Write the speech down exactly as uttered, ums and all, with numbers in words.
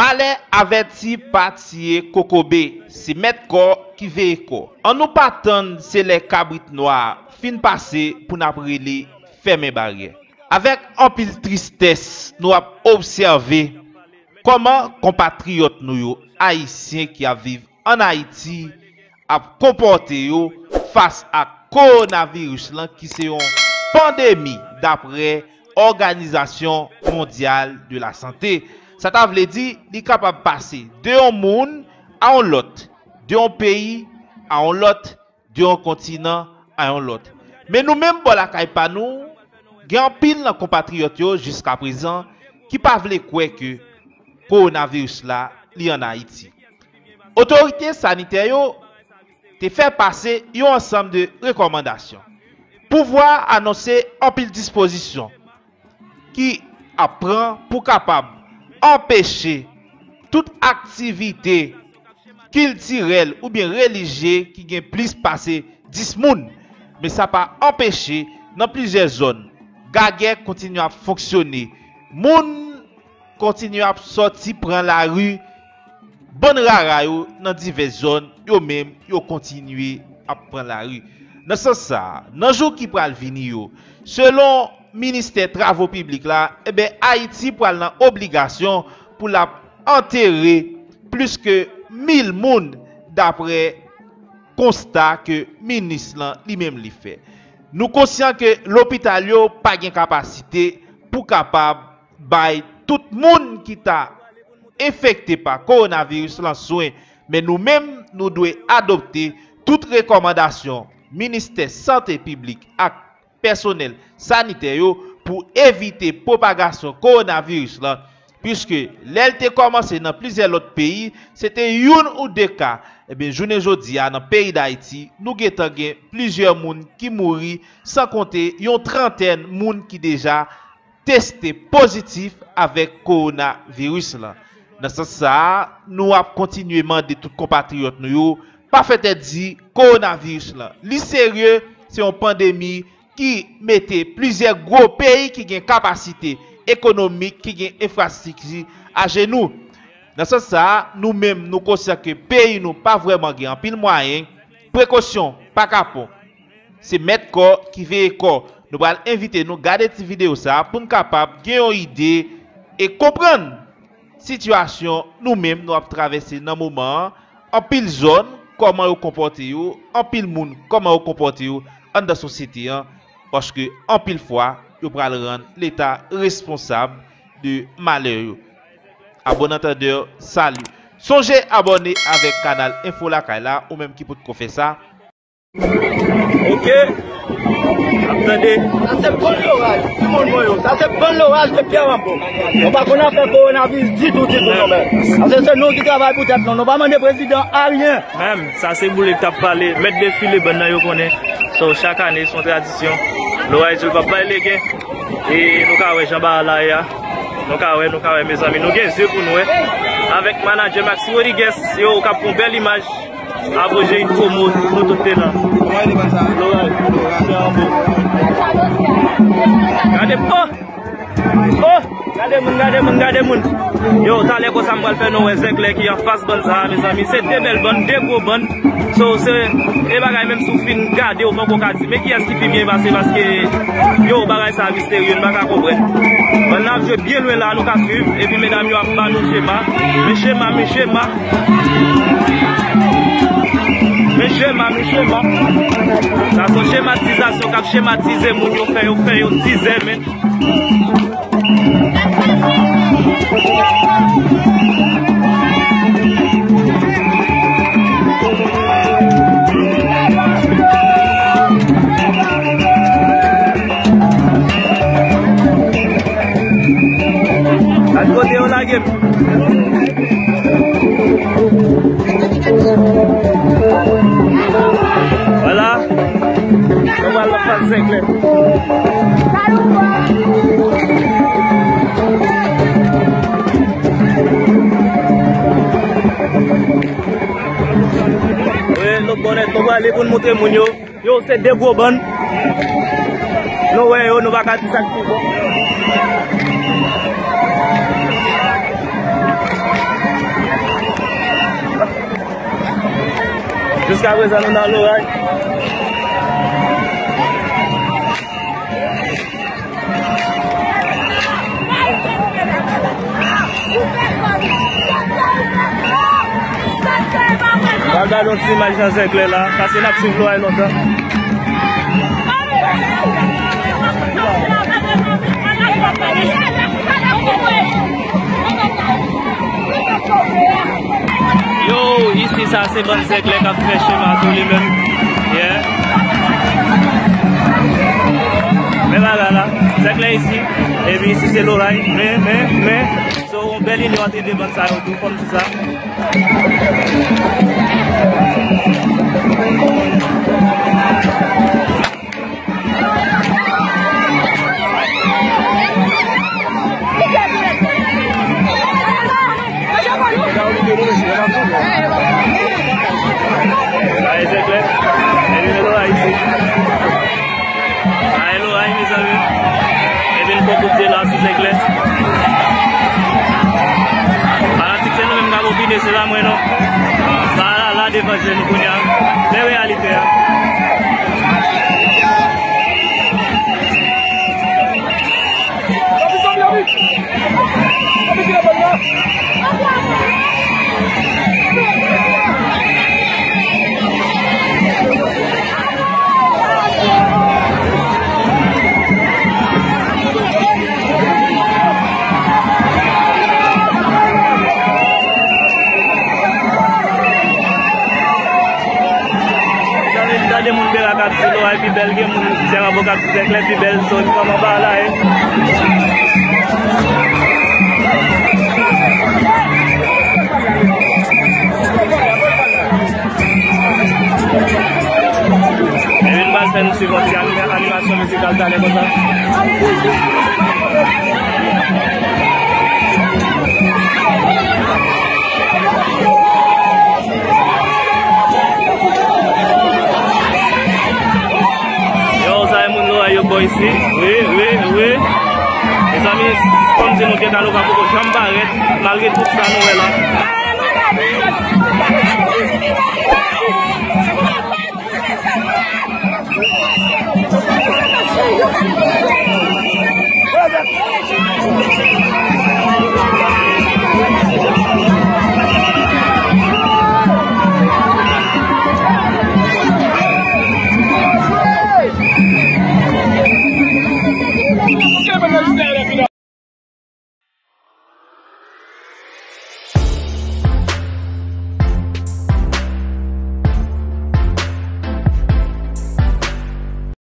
Alè avèti pa tiye kokobe, se mèt kò ki veye kò. Annou pa tann se lè kabrit nwa fin pase pou n ap rele fèmen baryè. Avèk anpil tristès, nou ap obsève kòman konpatriyòt nou yo, Ayisyen ki ap viv ann Ayiti, ap konpòte yo fas ak kowonaviris lan ki se yon pandemi, daprè Òganizasyon Mondyal de la Sante. Sa ta vle di, li kapab pase de yon moun a yon lòt, de yon peyi a yon lòt, de yon kontinan a yon lòt. Men nou menm bò lakay pa nou, gen anpil nan konpatriyòt yo jiskaprezan ki pa vle kwè ke kowonaviris la li ann Ayiti. Otorite sanitè yo te fè pase yon ansanm de rekòmandasyon. Pouvwa a anonse anpil dispozisyon ki ap pran pou kapab anpeche tout aktivite kiltirèl oubyen relijye ki gen plis pase dis moun. Men sa pa anpeche, nan plizyè zòn, gagè kontinye ap fonksyone. Moun kontinye ap sòti pran lari. Bann rara yo nan divès zòn, yo menm, yo kontinye ap pran lari. Nan sans sa a, nan jou ki pral vini yo, selon Ministè Travo Piblik la, enben, Ayiti pral nan obligasyon pou l ap antere plis ke mil moun, daprè konsta ke minis lan li menm li fè. Nou konsyan ke lopital yo pa gen kapasite pou kapab bay tout moun ki ta enfekte pa kowonaviris lan swen, men nou menm, nou dwe adopte tout rekòmandasyon Ministè Sante Piblik ak pèsonèl sanitè yo pou evite pwopagasyon kowonaviris lan, piske lè l te kòmanse nan plizyè lòt peyi, se te youn ou de ka. Ebyen, jounen jodi a, nan peyi Dayiti, nou gentan gen plizyè moun ki mouri, san konte yon trantèn moun ki deja teste pozitif avèk kowonaviris lan. Nan sans sa a, nou ap kontinye mande tout konpatriyòt nou yo, pa fè tèt di kowonaviris lan. Li serye, se yon pandemi ki mete plizyè gwo peyi ki gen kapasite ekonomik, ki gen enfrastrikti ajenou. Nan sans sa a, nou menm, nou konsyan ke peyi nou pa vrèman gen anpil mwayen. Prekosyon pa kapon. Se mèt kò ki veye kò. Nou pral envite nou gade ti videyo sa a pou n kapab gen yon ide e konprann sitiyasyon nou menm nou ap travèse nan moman an. Anpil zòn, kòman yo konpòte yo, anpil moun, kòman yo konpòte yo anndan sosyete an, paske anpil fwa, yo pral rann Leta responsab de malè yo. A bon antandè, sali. Sonje abòne avèk kanal Enfo Lakay la, ou menm ki potko fè sa. Ok. Ap tande. Sa se bann loraj, timoun mwen yo. Sa se bann loraj de Pierre Rambo. Nou pa konn afè kowonaviris ditou, ditou, non, men. Paske se nou ki travay pou tèt nou. Nou pa mande prezidan aryen. Menm, sa se boule k t ap pale. Mèt defile, bann nan yo konnen. So, chak ane, se yon tradisyon. Loraj di l p ap bay legen. E nou ka wè jan bagay la ye a. Nou ka wè, nou ka wè, mezanmi. Nou gen zye pou nou wè. Avèk manadjè Maxi Rodriguez, yo, k ap pran bèl imaj. Apogeyik Promo, nou tout te la. Kòman rele band sa? Loraj. Loraj. Fè anbo. Gade, oh! Oh! Gade moun, gade moun, gade moun. Yo, talè konsa m pral fè nou wè zèklè ki anfas band sa a, mezanmi. Se de bèl band, de gwo band. So, se, e bagay menm si w fin gade, ou poko ka di, men kiyès ki pi byen pase, paske, yo, bagay sa a misterye, n pa ka konprann. Band nan ap jwe byen lwen la, nou ka swiv, epi medam yo ap ba nou chema. Men chema, men chema. Men chema, men chema. Sa se yon chematizasyon k ap chematize moun yo, fè yo, fè yo tizè, men. Gad kote yo lage m. Vwala. Nou pral nan faz zèklè. Wi, nou konnen, nou prale pou n montre moun yo. Yo, se de gwo band. Nou wè yo, nou pa ka di sa k pi bon. Jiska prezan, nou nan Loray. Pral ba nou ti imaj nan zèklè la, paske n ap swiv Loray lontan. Yo, isi sa se bann zèklè k ap fè chemen tou li menm. Yeah. Men bagay la, zèklè isi, epi isi se Loray. Men, men, men, so, yon bèl inyon ant de bann sa yo tou, kòm di sa. Sa e zèklè. Epi nou la isi. Sa e Loray, mezanmi. Epi n pran kout zye la sou zèklè. Fanatik, se nou menm k ap opine, se pa mwen non. Sa la, la devan je nou kounye a. Men reyalite a. Gade, gade moun Bera k ap di Loray pi bèl, gen moun Zè Mavo k ap di Zèklè pi bèl, so n kòman ba la ye. Epi n pral fè nou swiv yon ti anima-, animasyon mizikal talè konsa. Yo, sa e moun Loray yo k bò isi. Wi, wi, wi. Mezanmi, kòm di nou, Gèt Aloka poko janm parèt, malgre tout sa nou wè la.